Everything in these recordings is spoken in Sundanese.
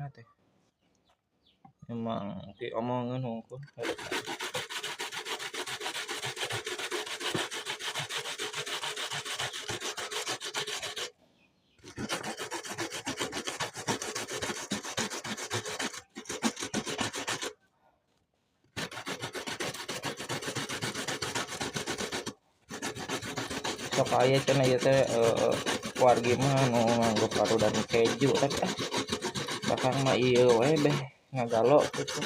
sebenarnya teh. Emang diomongan hungkul. Sok aya cenah ieu teh wargi mah nu nganggo parudan keju tapi ah kakang mah ieu we beh ngagalo gitu.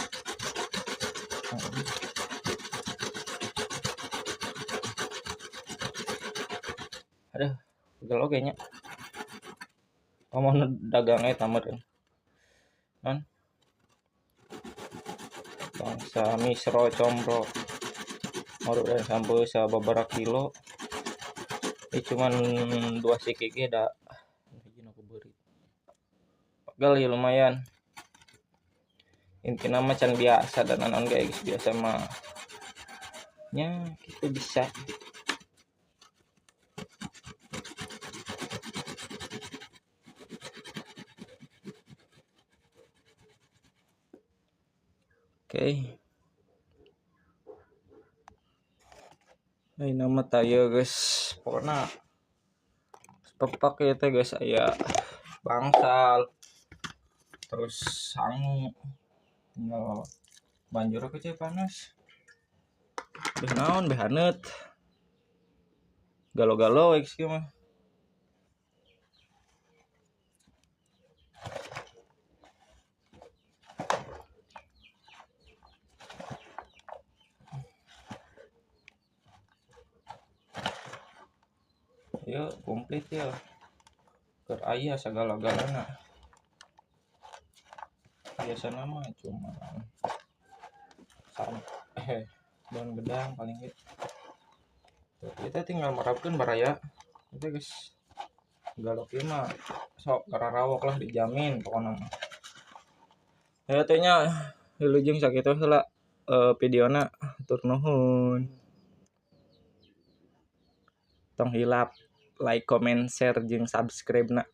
Aduh, pegel oge nya. Komo nu dagang eta meureun. Non? Bangsa misro combro. Marudan sampai sababaraha kilo. Ini cuman 2 siki ge da hiji nu beurit. Pegel ya lumayan. Intina mah can biasa dan naon ge geus biasa mah. Nya kitu bisa. Oke. Ayeuna mah tah ieu geus pokona pepak ieu teh geus aya bangsal terus sangu tinggal banjur ke cai panas beh naon beh haneut galo-galo geus kieu mah. Yuk komplit ya keur aya sagala-galana. Biasana mah cuma daun gedang paling ge. Kita tinggal merapkeun baraya. Kita geus galok ieu mah sok kararawok lah dijamin pokona mah. Ya teh nya wilujeng sakitu heula videona, hatur nuhun. Tong hilap like, comment, share jeung subscribe na.